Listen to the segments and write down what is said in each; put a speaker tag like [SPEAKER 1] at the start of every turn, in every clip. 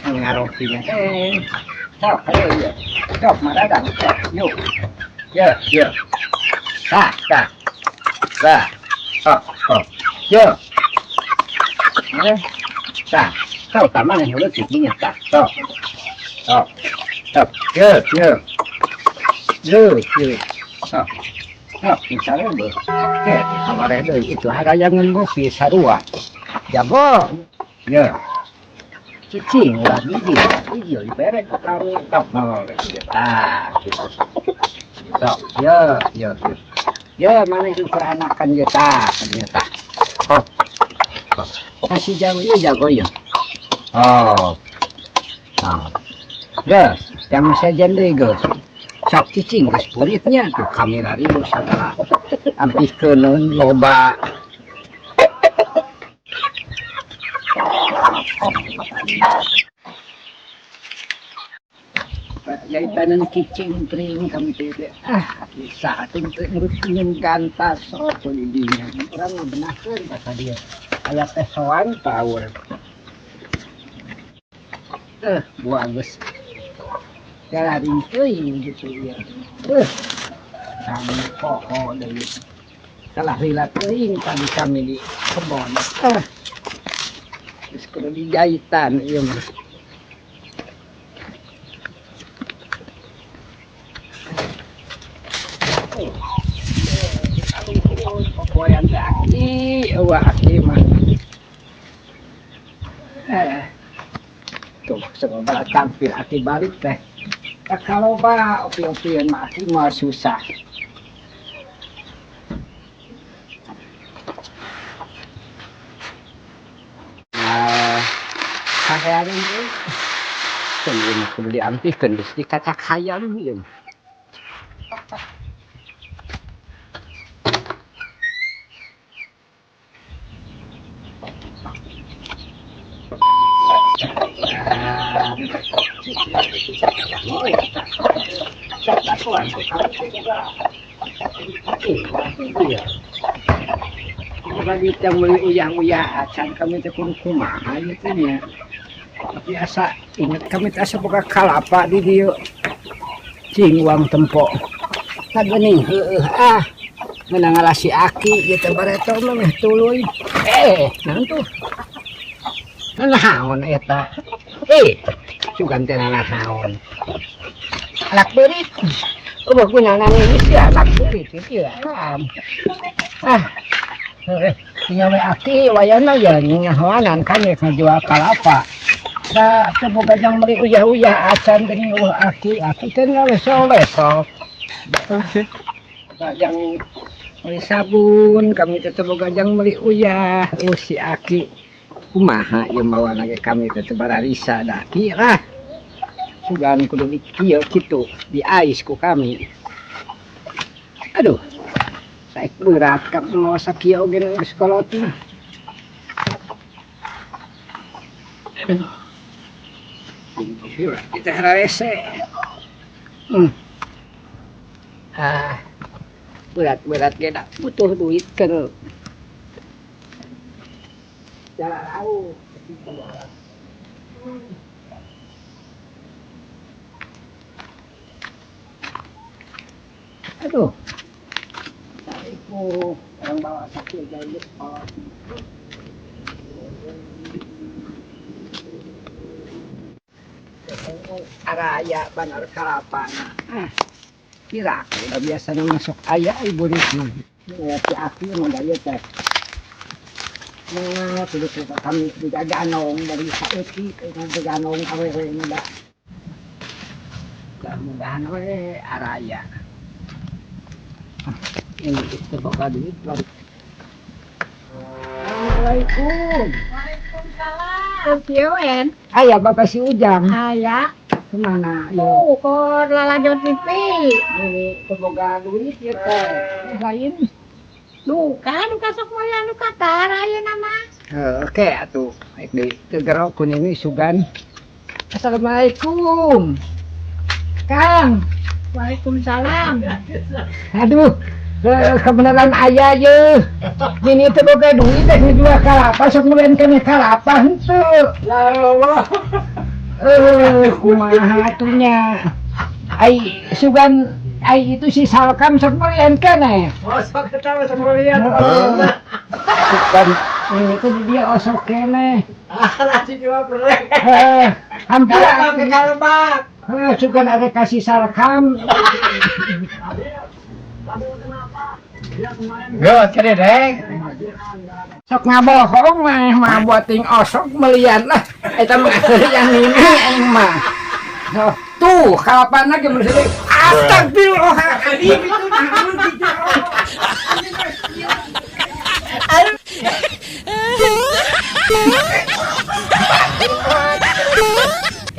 [SPEAKER 1] Ngarotinya eh. Sok, ayo ya. Sok, maradang. Sok, yuk. Ya, ya. Tah, tah. Tah. Oh, oh. Yo. Eh. Tah. Sok, tah mana yang leutik dinya tah. Sok. Sok. Sok. Yo, yo. Yo, yo. Sok. Sok, misalnya be. Oke, kamare deui itu harayangan ngopi sarua. Jago. Ya. Cicing lah gigi. Iya, dibere ku kami tok no. Tah, gitu. Sok, ya, ya, ya. Ya, mana itu peranakan ya tah, ya tah. Oh. Kasih jago ya jago ya. Oh. Nah. Ya, yang saja deui geus. Sok cicing geus buritnya tuh kamera ribu sagala. Ampihkeun loba. Jahitan kicing pring kami teh ah bisa ting ngurus gantas sok di dinya urang mah benahkeun kata dia aya teh soan power buah geus gararing teuing gitu ya kami poho deui salah lila teuing tadi kami di kebon geus kudu dijahitan ieu mah. Popoyan teh aki, eueuh aki mah. Tuh, sababaraha cangpir aki balik teh. Tak kaloba opi-opian mah aki mah susah. Nah, hayang ieu. Keun ieu mah kudu diampihkeun geus dikacak hayam ieu. Bagi yang beli uyah-uyah acan kami teh kudu kumaha ieu teh nya. Tapi asa inget kami teh asa boga kalapa di dieu. Cing uang tempo. Tageuning heueuh ah. Meunang ngalasi aki ieu teh bareto mah meh tuluy. Naon tuh? Naon eta? Sugan teh naon? Alak beurit. Eueuh gunana ini sih alak beurit ieu ya. Ah. Nya we aki wayana ya nyahoanan kan rek ngajual kalapa. Da teu boga jang meuli uyah-uyah acan geuning eueuh aki, aki teh ngaleso-leso sok. Jang meuli sabun, kami teh teu boga jang meuli uyah, eueuh si aki. Kumaha ieu mawana ge kami teh teu bararisa da aki lah. Sugan kudu di kieu kitu, diais ku kami. Aduh. Saik berat kap mau sakieu oge geus kolot mah. Aduh. Kita rese. Ah. Berat-berat ge da butuh duit keur. Jalan laut. Aduh. Assalamualaikum. Orang bawa sakit dari sekolah. Araya banar kalapa. Ah, kira udah biasa masuk ayah ibu mah. Ya, si aki mah da ieu teh. Nah, kudu kami digaganong dari saeutik digaganong awewe mah da. Mudah-mudahan we araya. Ini itu boga duit balik. Assalamualaikum.
[SPEAKER 2] Waalaikumsalam. Pieu
[SPEAKER 1] Aya Bapak si Ujang.
[SPEAKER 2] Aya.
[SPEAKER 1] Kemana?
[SPEAKER 2] Tuh, kor lalajo TV.
[SPEAKER 1] Ini boga duit ieu teh. Lain.
[SPEAKER 2] Duh, kan duka sok moal nu katar ayeuna mah.
[SPEAKER 1] Oke atuh. Baik deui. Teu gero ku nini sugan. Assalamualaikum. Kang.
[SPEAKER 2] Waalaikumsalam.
[SPEAKER 1] Aduh. Kebenaran aya ye. Nini teh boga duit teh ngejual kalapa, sok meureun keneh kalapa henteu.
[SPEAKER 2] Ya Allah.
[SPEAKER 1] Kumaha atuh nya. Ai sugan ai itu si Salkam sok meureun keneh.
[SPEAKER 2] Oh, sok eta mah sok melihat.
[SPEAKER 1] Sugan ini teh di dia osok keneh.
[SPEAKER 2] Ah, nasi cuma perek.
[SPEAKER 1] Hampura.
[SPEAKER 2] Kalebak ke kalebak.
[SPEAKER 1] Sugan ada kasih Salkam.
[SPEAKER 2] Go, cari deng.
[SPEAKER 1] Sok ngabohong mah mah buat ting osok melian lah eta mah yang ini aing mah. Oh, tuh kalapana ge bersih. Astagfirullahaladzim, itu naon di jero? Aduh.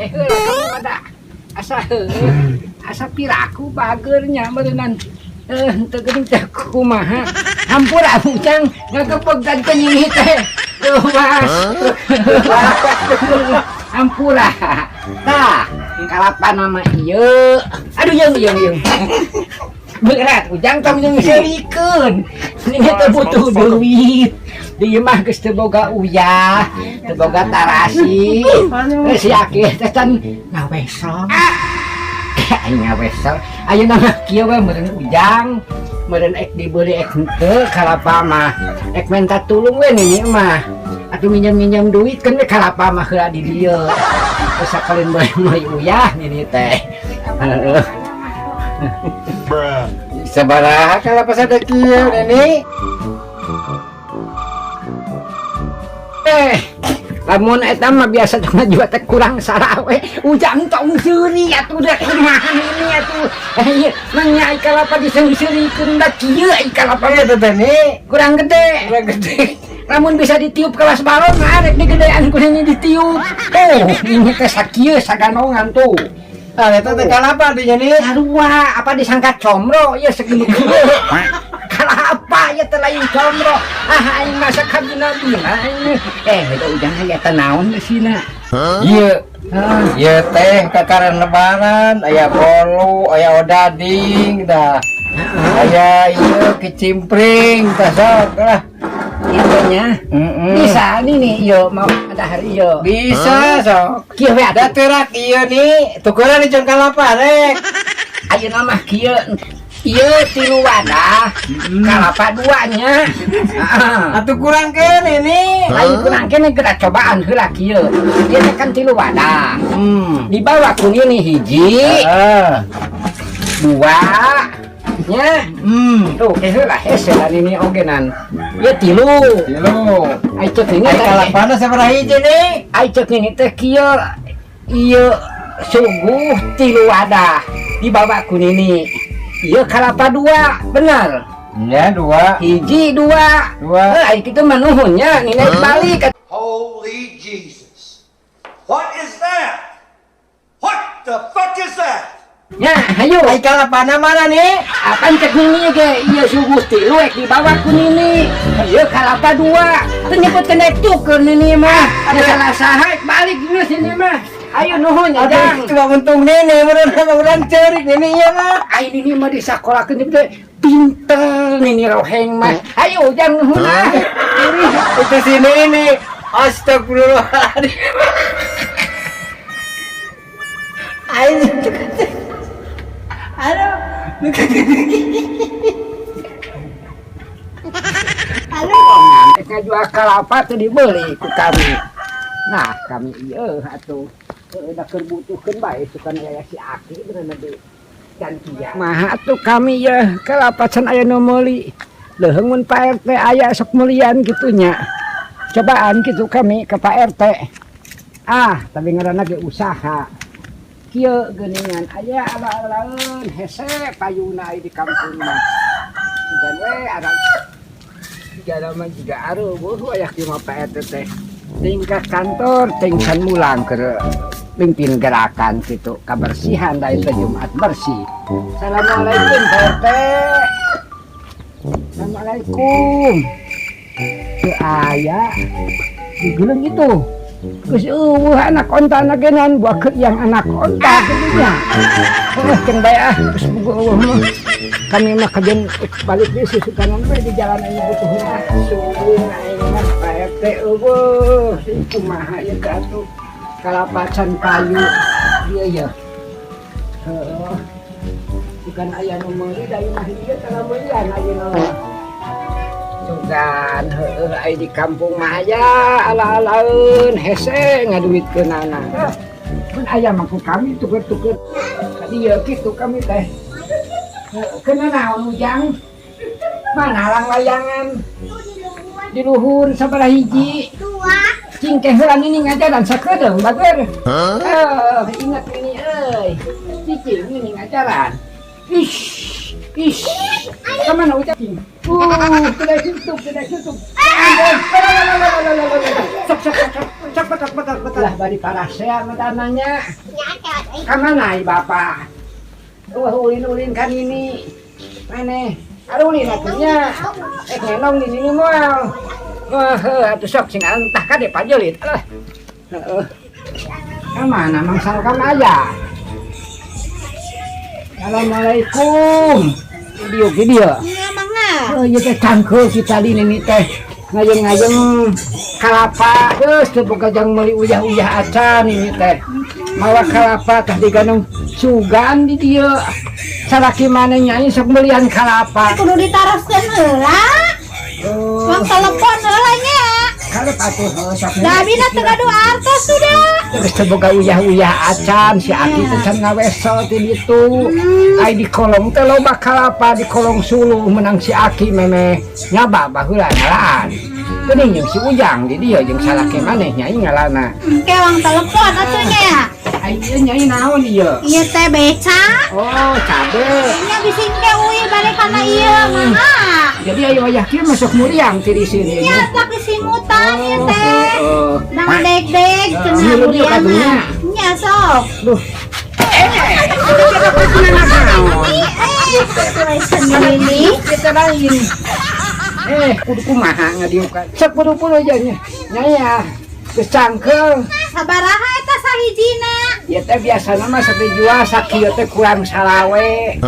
[SPEAKER 1] Heula kamu ada asa heueuh, asa piraku bageurnya meureunnan. Teu geuning teh kumaha. Hampura Ujang ngagebeg dan penyihir teh. Tuh, Mas. Hampura. Tah, kalapa nama ieu. Aduh, jeung jeung jeung. Berat Ujang tong jeung seurikeun. Ini teh butuh duit. Di imah geus teu boga uyah, teu boga tarasi. Si Aki teh can ngawesel. Aing ngawesel. Ayeuna mah kieu we meureun Ujang, meureun ek dibeli ek henteu kalapa mah. Ek minta tulung we nini mah. Atuh minjem-minjem duit kan we kalapa mah heula di dieu. Geus sakalin bae meuli uyah nini teh. Heeh.
[SPEAKER 2] Sabaraha kalapa sada kieu nini?
[SPEAKER 1] Lamun eta mah biasa cuma juga teh kurang sarawe. Ujang tong seuri atuh da kumaha ini atuh. Ieu manya ai kalapa diseuri-seurikeun da kieu ai kalapa
[SPEAKER 2] Ieu teh ni
[SPEAKER 1] kurang gede.
[SPEAKER 2] Kurang gede.
[SPEAKER 1] Lamun bisa ditiup kelas balon mah arek digedean ku ini ditiup. Tuh, ini teh sakieu saganongan tuh.
[SPEAKER 2] Ah, eta teh kalapa dinya ni?
[SPEAKER 1] Sarua, apa disangka comro ieu segede kieu. Kalapa ieu teh lain comro. Ah, aing masa kabina-bina aing. Eta Ujang aya teh naon geusina?
[SPEAKER 2] Ieu. Ieu teh kakaran lebaran, aya bolu, aya odading dah. Aya ieu kicimpring tah sok lah.
[SPEAKER 1] Ieu nya. Bisa nih nih ieu mau ada hari ieu.
[SPEAKER 2] Bisa sok.
[SPEAKER 1] Kieu we
[SPEAKER 2] Da
[SPEAKER 1] atuh.
[SPEAKER 2] teurak ieu ni, tukeran jeung kalapa rek.
[SPEAKER 1] Ayeuna mah kieu. Ieu tilu wadah, kalapa duanya. Heeh.
[SPEAKER 2] Atuh kurang keneh ni.
[SPEAKER 1] Lain kurang keneh geura cobaan heula kieu. Ieu teh kan tilu wadah. Dibawa ku nini hiji, dua, nya. Tuh, ke heula hese dan ini ogenan. Ieu tilu.
[SPEAKER 2] Tilu.
[SPEAKER 1] Ai ceuk nini
[SPEAKER 2] Ai
[SPEAKER 1] teh.
[SPEAKER 2] kalapana sabaraha hiji ni?
[SPEAKER 1] Ai ceuk nini teh kieu. Ieu suguh tilu wadah dibawa ku nini. Ieu kalapa dua, bener.
[SPEAKER 2] Ya, dua.
[SPEAKER 1] Hiji dua.
[SPEAKER 2] Dua.
[SPEAKER 1] Ai kitu mah nuhun nya, nini balik.
[SPEAKER 3] Holy Jesus. What is that? What the fuck is that?
[SPEAKER 1] Ya, hayu.
[SPEAKER 2] Ai kalapana mana ni?
[SPEAKER 1] Apan cek nini ge, ieu suguh tilu ek dibawa ku nini. Ieu kalapa dua. Teu nyebut kena tukeun nini mah. Ada salah saha ek balik geus nini mah. Ayo nuhun ya, Jang.
[SPEAKER 2] Aduh, cuma untung nini, meureun urang ceurik nini ieu mah.
[SPEAKER 1] Ai nini mah disakolakeun teh pinter nini roheng mah. Ayo Jang nuhun ah.
[SPEAKER 2] Itu si nini. Astagfirullahaladzim. Aing aduh.
[SPEAKER 1] Aduh, ngajual kalapa teu dibeli ku kami. Nah, kami ieu atuh. Da keur butuhkeun bae sukan aya si Aki bener di gantian. Mah atuh kami ye kalapa can aya nu meuli. Leuheung mun Pak RT aya sok meulian kitu nya. Cobaan kitu kami ke Pak RT. Ah, tapi ngaranna ge usaha. Kieu geuningan aya ala-alaeun hese payuna aya di kampung mah. Sugan we ada jika mah juga aruh aya kieu mah Pak RT teh. Tingkah kantor tingsan mulang ke pimpin gerakan gitu kebersihan dari teh Jumat bersih. Assalamualaikum Pak RT. Assalamualaikum. Ke aya digeleng itu. Geus euweuh anak onta na ge naon buah yang anak onta kitu nya. Heuh, keun bae ah, geus boga euweuh mah. Kami mah kajen balik deui susukanan we di jalan aing butuhna ah. Subuh aing mah Pak RT euweuh. Kumaha ieu teh atuh. Kalapa can payu ieu ya. Heeh. Bukan aya nu meuli da imah ieu tara meulian ayeuna mah. Sugan heueuh aya di kampung mah aya ala-alaeun hese ngaduitkeunana. Mun aya mah ku kami tuker-tuker ka dieu kitu kami teh. Heueuh, keuna naon Ujang? Mana halang layangan? Di luhur sabaraha hiji?
[SPEAKER 4] Dua.
[SPEAKER 1] Cingkeh heula nini ngajaran sakedeung bager. Eh, ingat ini euy. Cicing ini ngajaran. Ish, ish. Kemana Ujang? Tidak tutup, tidak tutup. Sok, sok, sok, sok, sok, sok, sok, sok. Lah bari parasea madananya. Kamana ai bapak? Wah, ulin-ulin kan ini. Mana? Arulin atuh nya. Eh, ngenong di sini moal. Wah, heuh, atuh sok sing entah kade pajelit. Alah. Heeh. Kamana Mang Salkam aya? Assalamualaikum. Dieu ki dieu.
[SPEAKER 4] Iya, mangga.
[SPEAKER 1] Oh, ieu teh cangkeul kita di nini teh. Ngayeng-ngayeng kalapa geus teu boga jang meuli uyah-uyah acan ini teh. Mawa kalapa tah diganong sugan di dieu. Salaki maneh nyai sok meulian kalapa.
[SPEAKER 4] Kudu ditaroskeun heula.
[SPEAKER 1] Oh,
[SPEAKER 4] Bang telepon heula nya.
[SPEAKER 1] Kalep atuh heuh sok.
[SPEAKER 4] Da abina teu gaduh artos sudah.
[SPEAKER 1] Geus teu boga uyah-uyah acan si Aki teh can ngawesel ti ditu. Ai di kolong teh loba kalapa di kolong suluh menang si Aki memeh nyaba baheula ngalaan. Geuning jeung si Ujang di dieu jeung salaki maneh nyai ngalana.
[SPEAKER 4] Engke wang telepon atuh nya.
[SPEAKER 1] Ai ieu nyai naon ieu?
[SPEAKER 4] Ieu teh beca.
[SPEAKER 1] Oh, cabe.
[SPEAKER 4] Nya bisi engke uih balik kana ieu mangga.
[SPEAKER 1] Jadi ayo wayah kieu masuk muriang ti di sini.
[SPEAKER 4] Nya tak disimutan ieu teh.
[SPEAKER 1] Oh,
[SPEAKER 4] Dang deg-deg cenah
[SPEAKER 1] Ngilu dieu
[SPEAKER 4] muriang
[SPEAKER 1] katunya.
[SPEAKER 4] mah. Nya sok.
[SPEAKER 1] Duh.
[SPEAKER 4] Sendiri.
[SPEAKER 1] Kita lain. Eh, kudu kumaha ngadiukan. Sok puluh-puluh aja nya. Nyai ya. Geus cangkeul.
[SPEAKER 4] Sabaraha eta sahijina?
[SPEAKER 1] Ieu teh biasana mah sok dijual sakieu teh kurang salawe.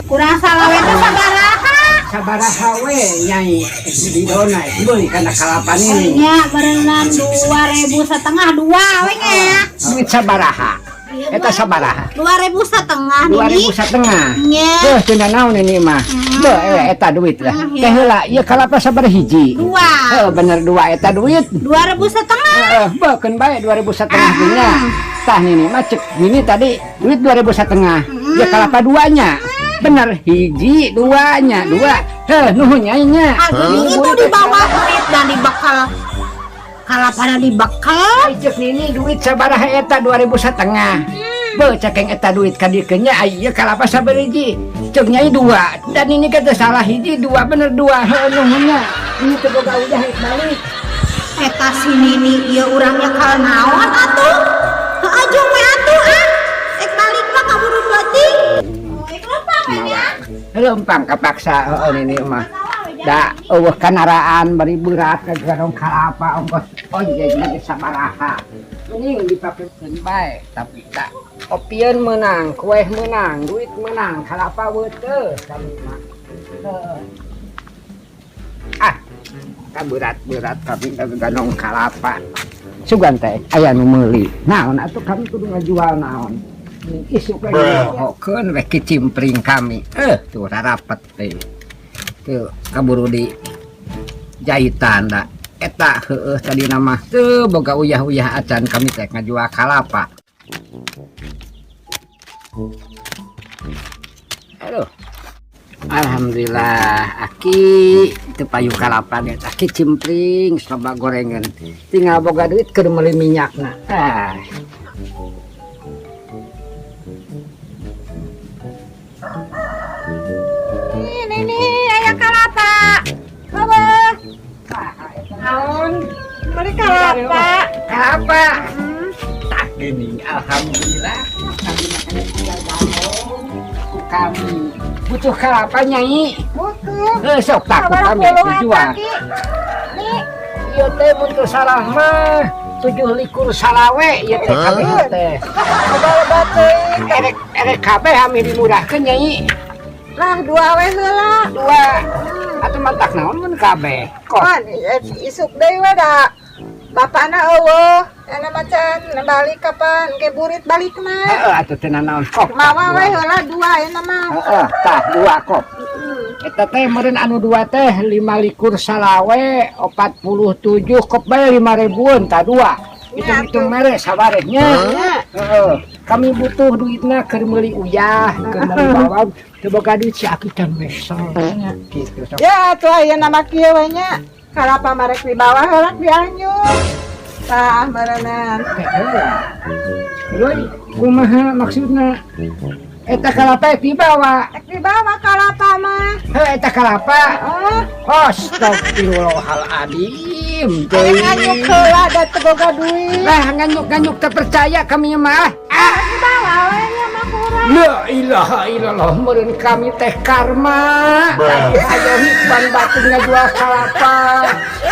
[SPEAKER 4] Kurang salawe teh sabaraha?
[SPEAKER 1] Sabaraha we nyai di dona beuli kana kalapa ini.
[SPEAKER 4] Nya berenang 2.500 dua we nya.
[SPEAKER 1] Duit sabaraha? Eta sabaraha?
[SPEAKER 4] 2.500
[SPEAKER 1] Dua
[SPEAKER 4] nini.
[SPEAKER 1] ribu setengah.
[SPEAKER 4] Nya.
[SPEAKER 1] Tuh, cenah naon ini mah. Beuh, eta duit lah.
[SPEAKER 4] Ya.
[SPEAKER 1] Teh heula, ieu kalapa sabaraha hiji?
[SPEAKER 4] Dua.
[SPEAKER 1] Heuh, bener dua eta duit.
[SPEAKER 4] 2.500.
[SPEAKER 1] Heeh, beukeun bae 2.500 nya. Tah nini mah cek nini tadi duit 2.500. Ya kalapa duanya. Bener hiji duanya dua. Heuh, nuhun nyai nya.
[SPEAKER 4] Aduh, itu di bawah duit dan dibekal. Kalapana dibekal.
[SPEAKER 1] Ai cek nini duit sabaraha eta 2.500. Beuh cekeng eta duit ka dieu nya ai ieu kalapa sabaraha hiji. Cek nyai dua. Dan ini kata salah hiji dua bener dua. Heuh, nuhun nya. Ini teu boga udah balik.
[SPEAKER 4] Eta si nini ieu urang nyekal naon atuh? Heuh jung we atuh ah. Ek balik mah kaburu beuting. Oh, ek lempang we nya.
[SPEAKER 1] Lempang kapaksa heuh nini mah. Da eueuh kanaraan bari berat ka garong kalapa ongkos ojek ge sabaraha. Mending dipakekeun bae tapi tak opieun meunang, kueh meunang, duit meunang, kalapa weuteuh kami mah. Heuh. Ah, kaberat-berat kami ganong kalapa. Sugan teh aya nu meuli. Naon atuh kami kudu ngajual naon. Isuk we ngohokeun we kicimpring kami. Eh, tuh rarapet teh. Tuh kaburu di jahitan da. Eta heueuh tadi nama teu boga uyah-uyah acan kami teh ngajual kalapa. Aduh. Alhamdulillah aki teu payu kalapa ge tah kicimpring loba gorengan. Tinggal boga duit keur meuli minyakna. Ah.
[SPEAKER 4] Ini nih aya kalapa. Bawa.
[SPEAKER 1] Naon?
[SPEAKER 4] Beli kalapa.
[SPEAKER 1] Kalapa. Tak gini, alhamdulillah. Kami makan tinggal bangun. Ku kami butuh kalapa nyai.
[SPEAKER 4] Butuh.
[SPEAKER 1] Eh, sok tak ku
[SPEAKER 4] Sabaraha
[SPEAKER 1] kami
[SPEAKER 4] puluh
[SPEAKER 1] dijual.
[SPEAKER 4] eta, Ki? Nih,
[SPEAKER 1] Ieu teh mun teu salah mah 27 ieu teh kabeh teh.
[SPEAKER 5] Loba-loba teuing.
[SPEAKER 1] Erek erek kabeh kami dimurahkeun, Nyai.
[SPEAKER 5] Lah, dua we heula.
[SPEAKER 1] Dua. Atuh mantak naon mun kabeh? Kok
[SPEAKER 5] Pan isuk deui we da. Bapakna euweuh, ana macan balik kapan ke burit balikna.
[SPEAKER 1] Heeh, atuh teu nanaon kok.
[SPEAKER 5] Mawa we heula dua ayeuna mah.
[SPEAKER 1] Heeh, tah dua kop. Eta teh meureun anu dua teh 25 47 kop bae 5 ribuan tah dua. Hitung-hitung mere sabarehnya. Heeh. Kami butuh duitna keur meuli uyah, keur meuli bawang, teu boga duit si Aki can wesel. Gitu sok.
[SPEAKER 5] Ya atuh ayeuna mah kieu we nya. Kalapa marek dibawa heula dianyuk. Tah meureunan.
[SPEAKER 1] Heeh. Euy, kumaha maksudna? Eta kalapa dibawa.
[SPEAKER 5] Rek dibawa kalapa mah.
[SPEAKER 1] Heuh, eta kalapa.
[SPEAKER 5] Oh,
[SPEAKER 1] Astagfirullahaladzim.
[SPEAKER 5] aya nganyuk heula da teu boga duit.
[SPEAKER 1] Lah, nganyuk-nganyuk tak percaya kami mah. Ah.
[SPEAKER 5] Dibawa we nya mah kurang.
[SPEAKER 1] La ilaha illallah, meureun kami teh karma. Ayo ban batur ngajual kalapa.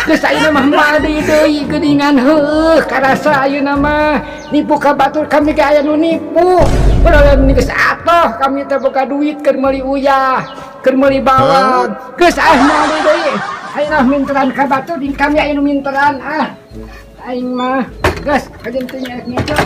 [SPEAKER 1] Geus ayeuna mah moal deui deui geuningan, heuh karasa ayeuna mah nipu ka batur kami ge aya nu nipu. Padahal geus atoh kami teh boga duit keur meuli uyah, keur meuli bawang. Geus ah, moal deui deui. Ayeuna minteran ka batur di kami aya nu minteran ah. Aing mah geus kajen teh nya ngejo.